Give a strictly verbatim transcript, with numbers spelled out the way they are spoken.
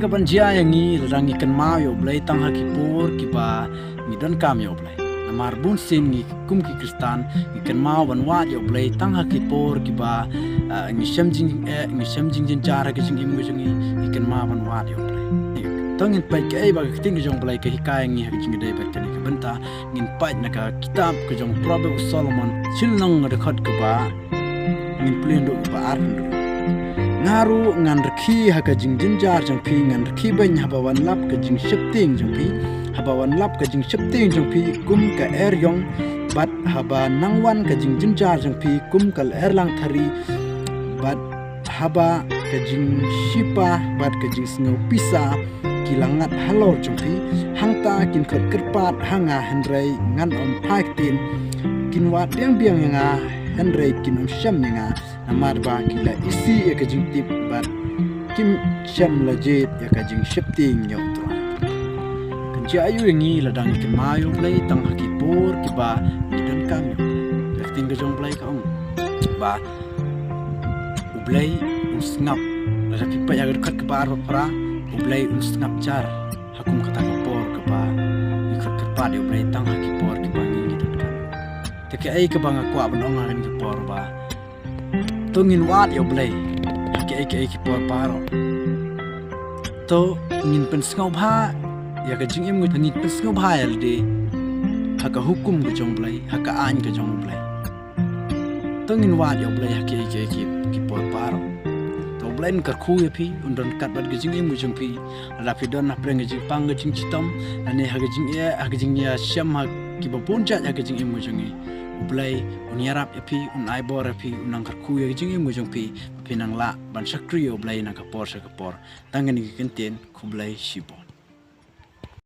Ka ban jia ïa ngi lada ngi kynmaw ïa U Blei tang ha ki por kiba ngi donkam ïa U Blei. Namar bun sien ngi kum ki Khristan ngi kynmaw ban wad ïa U Blei tang ha ki por kiba, ah, ngi shem jing, eh, ngi shem jingjynjar ha ka jingim ka jong ngi, ngi kynmaw ban wad ïa U Blei. To ngin peit kaei ba ka ktien ka jong U Blei ka hikai ïa ngi ha ka jingïadei bad kane ka bynta. Ngin peit na ka kitab ka jong Proverb u Solomon, chilnong nga dkhot kaba, ngin pule na ka ba ar hynriew. Nga ruh ngan rkhie ha ka jingjynjar jong phi, ngan rkhie beiñ haba wan lap ka jingsheptieng jong phi, haba wan lap ka jingsheptieng jong phi kum ka eriong, bad haba nang wan ka jingjynjar jong phi kum ka lyer langthari, bad haba ka jingshipa bad ka jingsngew pisa ki la ngat halor jong phi. Hangta kin khot kyrpad ha nga, hynrei ngan ym phai ktien. Kin wad biang biang ïa nga, hynrei kin ym shem ïa nga. Namar ba ki la isih ïa ka jingtip bad kim shem la jied ïa ka jingsheptieng ïa U Trai. Kan jia aiu ïa ngi lada ngi kynmaw ïa U Blei tang ha ki por kiba ngi donkam ïa U Blei? Ka ktien ka jong U Blei ka ong ba U Blei un sngap. Lada phi peit ha ka dkhot kaba ar ba phra, U Blei un sngap jar ha kum kata ka por kaba ngi khot kyrpad ïa U Blei tang ha ki por kiba ngi, ngi donkam. Te kaei kaba nga kwah ban ong ha kane ka por ba to ngin wad ïa U Blei ha kaei kaei ki por baroh. To ngin pynsngewbha ïa ka jingim, ngin pynsngewbha ïa lade ha ka hukum ka jong U Blei, ha ka aiñ ka jong U Blei. To ngin wad ïa U Blei ha kaei kaei ki, ki por baroh. To U Blei un kyrkhu ïa phi, un don ryngkat bad ka jingim ka jong phi. Lada phi don hapdeng ka jingpang ka jingshitom, lane ha ka jingeh, ha ka jingïashem ha kiba bun jait ha ka jingim ka jong ngi, U Blei un ïarap ïa phi, un ai bor ïa phi, un nang kyrkhu ïa ka jingim ka jong phi, phi nang lah ban shakri ïa U Blei na ka por sha ka por. Tang kane ka ktien, khublei shibun.